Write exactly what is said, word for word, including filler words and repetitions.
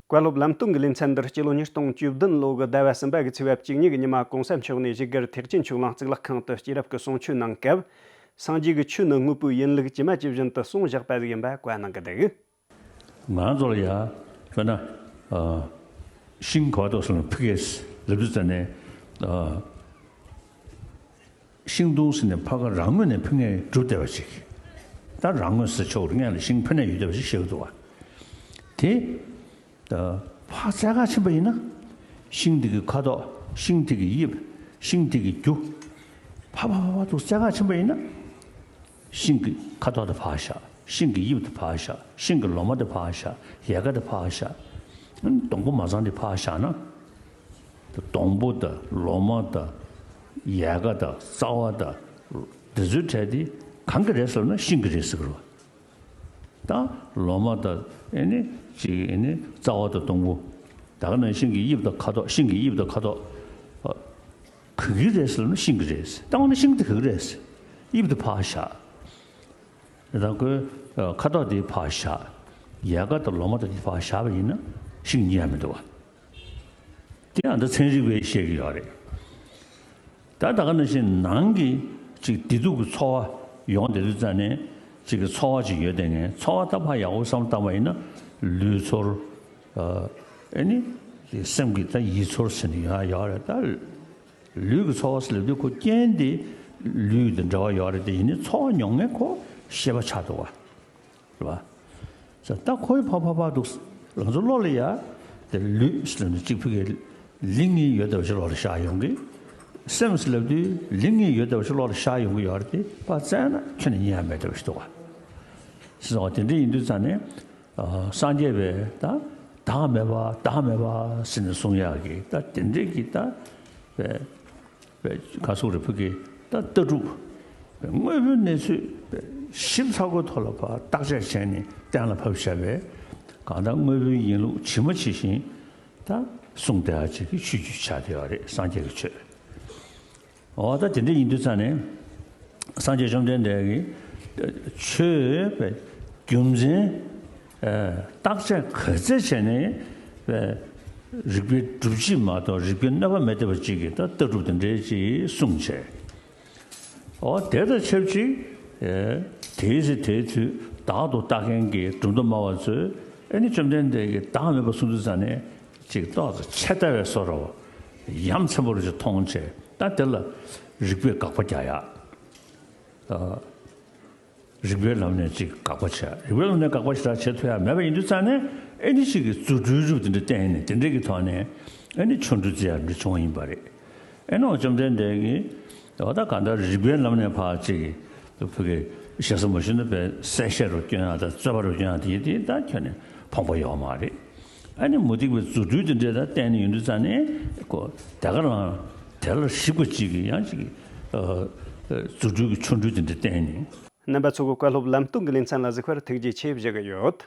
བཀའ་སློབ་ལམ་སྟོན་གྱི་ལེ་ཚན་འདིར་སྤྱི་ལོ་ཉིས་སྟོང་བཅུ་བདུན་ལོ་གི་ཟླ་བ་གསུམ་པ་གི་ཚེས་པ་བཅུ་གཉིས་ཀྱི་ཉི་མ་གོང་ས་མཆོག་ནས་བཞུགས་སྒར་ཐེག་ཆེན་ཆོས་གླིང་གཙུག་ལག་ཁང་དུ་སྐྱེས་རབས་ཀྱི་གསུང་ཆོས་གནང་སྐབས། སངས་རྒྱས་ཀྱི་ཆོས་ནི་དངོས་པོའི་ཡིན་ལུགས་ཇི་མ་ཇི་བཞིན་དུ་གསུངས་བཞག་པ་ཞིག་ཡིན་པ་བཀའ་གནང་གི་འདུག། ང་ཚོ་ལ་ཡ་དཔེར་ན་ཨ་ཤིང་ག་བ་དོག་སོང་ཕི་གེས་ལབ་དུས་ཙ་ནས་ཨ་ཤིང་སྡོང་ཟེར་ནས་ཕ་ག་རང་ངོས་ནས་ཕི་ངས་གྲུབ་བསྡད་པ་ཞིག། ད་རང་ངོས་ཟེར་ཆོག་རེད། ངས་ལ་ཤིང་ཕི་ནས་ཡོད་བསྡད་པ་ཞིག་བཤད་ཀྱི་འདུག་བ། དེ་ད་ཕར་བཙལ་ག་ཕྱིན་པ་ཡིན་ན། ཤིང་དེ་གི་ཁ་དོག་ཤིང་དེ་གི་དབྱིབས། ཤིང་དེ་གི་རྒྱུ། ཕ་ཕ་ཕ་ཕ་དུ་བཙལ་ག་ཕྱིན་པ་ཡིན་ན། ཤིང་གི་ཁ་དོག་དེ་ཕར་བཞག། ཤིང་གི་དབྱིབས་དེ་ཕར་བཞག། ཤིང་གི་ལོ་མ་དེ་ཕར་བཞག། ཡལ་ག་དེ་ཕར་བཞག། སྡོང་པོ་མ་ཚང་དེ་ཕར་བཞག་ན། སྡོང་པོ་དང་ལོ་མ་དང་ཡལ་ག་དང་རྩ་བ་དང་། འདི་ཚོའི་གྲས་དེ་གང་གི་རེད་ཟེར་ན་ཤིང་གི་རེད་ཟེར་གི་རེད། ད་ལོ་མ་དང་ཨེ་ནི་ཅིག་ཨེ་ནི་རྩ་བ་དང་སྡོང་པོ། ད་ག་ནང་ཤིང་གི་དབྱིབས་དང་ཁ་དོག་ཤིང་གི་དབྱིབས་དང་ཁ་དོག་ཨ། ག་གི་རེད་ཟེར་ན་ཤིང་གི་རེད། ད་འོ་ན་ཤིང་དེ་ག་གི་རེད། དབྱིབས་དེ་ཕར་བཞག། ད་ཁོའི་ཁ་དོག་དེ་ཕར་བཞག། ཡལ་ག་དང་ལོ་མ་དང་དེ་ཕར་བཞག་པ་ཡིན་ན་ཤིང་རྙེད་ཡ་མི་འདུག་བ། དེ་ཡང་ད་ཚན་རིག་པས་བཤད་ཀྱི་ཡོད་རེད། ད་ད་ག་ནང་བཞིན་ནང་གི་ཅིག་བདེ་སྡུག་གི་ཚོར་བ་ཡོང་བསྡད་དུས་ཙ་ནས་ཅིག་གི་ཚོར་བ་ཅིག་ཡོད་བསྡད་མཁན། ཚོར་བ་ད་ཕར་ཡག་པོ་བསམ་བློ་བཏང་བ་ཡིན་ན་ལུས་ཚོར། ཨ་ནི་སེམས་ཀྱི་ད་ཡིད་ཚོར་ཟེར་ནས་ཡོད་ཡོད་རེད། ད་ལུས་ཀྱི་ཚོར་བ་ཟེར་ལབ་དུས་ཁོ་རྐྱེན་དེ་ལུས་དང་འབྲེལ་བ་ཡོད་རེད། དེ་ཡིན་ནའི་ཚོར་བ་མྱོང་མཁན་ཁོ་ཤེས་པ་ཆགས་འདུག་བ། རེད་བ། ད་ཁོའི་ཕ་ཕ་ཕ་འདུག། ང་ཚོ་བློ་ལ་ཡ། དེ་ལུས་ཟེར་ནས་གཅིག་ཕ་གིའི་ལུས་གཉིས་ཡོད་བསྡད་པ་ཞིག་བློ་ལ་ཤར་ཡོང་གི། སེམས་ཟེར་ལབ་དུས་ལུས་གཉིས་ཡོད་བསྡད་པ་ཞིག་བློ་ལ་ཤར་ཡོང་གི་ཡོད་རེད། དེ་ཕར་བཙལ་ན་ཁྱོན་ནས་རྙེད་ཡ་མེད་བསྡད་པ་ཞིག་འདུག་བ། ཟེར་བ་དེ་འདྲ་ཡིན་དུས་ཙ་ནས། ཨ་སངས་རྒྱས་པས་ད་བདག་མེད་པ་བདག་མེད་པ་ཟེར་ནས་གསུང་ཡག་གི་ད་དེ་འདྲའི་གི་ད་པའི་པའི་ག་སོག་རི་ཕུ་གི་ད་ལྟ་གྲུབ། དངོས་པོའི་གནས་ཚུལ་ཞིབ་ཚགས་པོའི་ཐོག་ལ་ཕར་བརྟག་དཔྱད་བྱས་ནས་གཏན་ལ་ཕབ་བཞག་པའི་གང་ལྟར་དངོས་པོའི་ཡིན་ལུགས་ཇི་མ་ཇི་བཞིན་ད་གསུངས་བསྡད་ཡག་ཅིག་གི་ཆོས་བརྒྱུད་ཆགས་བསྡད་ཡོད་རེད། སངས་རྒྱས་ཀྱི་ཆོས། འོ་ད་དེ་འདྲ་ཡིན་དུས་ཙང་ནས་སངས་རྒྱས་བཅོམ་ལྡན་འདས་ཀྱིས་ཆོས་པའི་རྒྱུ་མཚན་བརྟག་དཔྱད་ག་ཚད་བྱས་ནས་རིགས་པའི་སྒྲུབ་བྱེད་མ་གཏོགས་རིགས་པའི་གནོད་པ་མི་བསྟན་པ་ཅིག་གི་ད་ལྟ་གྲུབ་དེ་འདྲའི་ཅིག་གསུངས་བྱས། འོ་དེ་དང་ཆབས་ཅིག་དེའི་ཚེ་དེའི་དུས་བདག་ཏུ་བལྟ་མཁན་གྱི་གྲུབ་མཐའ་སྨྲ་བ་ཚོས་ཨེ་ནི་བཅོམ་ལྡན་འདས་ཀྱིས་བདག་མེད་པར་གསུངས་དུས་ཙང་ནས་ཅིག་ཏོག་ཙམ་ཆད་ལྟ་བའི་བཟོ་འདྲ་བོ་ཡ་མཚན་པོ་རུ་ཅིག་མཐོང་བྱས། ད་དེ་ལ་རིགས་པས་དགག་པ་རྒྱག་ཡག། ཨ། རིགས་པའི་ལམ་ནས་ཅིག་དགག་པ་བྱས། རིགས་པའི་ལམ་ནས་དགག་པ་ཞེ་དྲག་བྱེད་ཐུབ་ཡ་མེད་པ་ཡིན་དུས་ཙང་ནས་ཨེ་ནི་ཅིག་གི་རྫུ་འཕྲུལ་རུ་དེ་འདྲ་བསྟན་ནས་དེ་འདྲ་གི་ཐོག་ནས་ཨེ་ནི་ཆོ་འཕྲུལ་རྩི་ཡ་འདྲ་བྱུང་བ་ཡིན་པ་རེད། ཨེ་ནི་བཅོམ་ལྡན་འདས་ཀྱིས་འོ་ད་གང་ལྟར་རིགས་པའི་ལམ་ནས་ཕར་ཅིག་གི་བུ་གི་ཞེ་ས་མ་ཞུ་ན་པའི་གསལ་བཤད་རུ་སྐྱོན་ཡ་དང་རྩོད་པ་རུ་སྐྱོན་ཡ་དེ་དེ་ད་ཁྱོན་ནས་ཕོངས་པ་ཡོད་མ་རེད། ཨ་ནི་མུ་སྟེགས་པའི་རྫུ་འཕྲུལ་དེ་འདྲས་ད་བསྟན་ནས་ཡོང་དུས་ཙང་ནས་ཁོ་དེ་ག་རང་དེ་ལ་ཞིབ་པ་ཅིག་གི་ཡང་ཅིག་གི་ཨ་ཨ་རྫུ་འཕྲུལ་གྱི་ཆོ་འཕྲུལ་དེ་འདྲས་བསྟན་ནས། རྣམ་པ་ཚོ་གི་བཀའ་སློབ་ལམ་སྟོན་གྱི་ལེ་ཚན་ལ་གཟིགས་པར་ཐུགས་རྗེ་ཆེ་ཞུ་གི་ཡོད།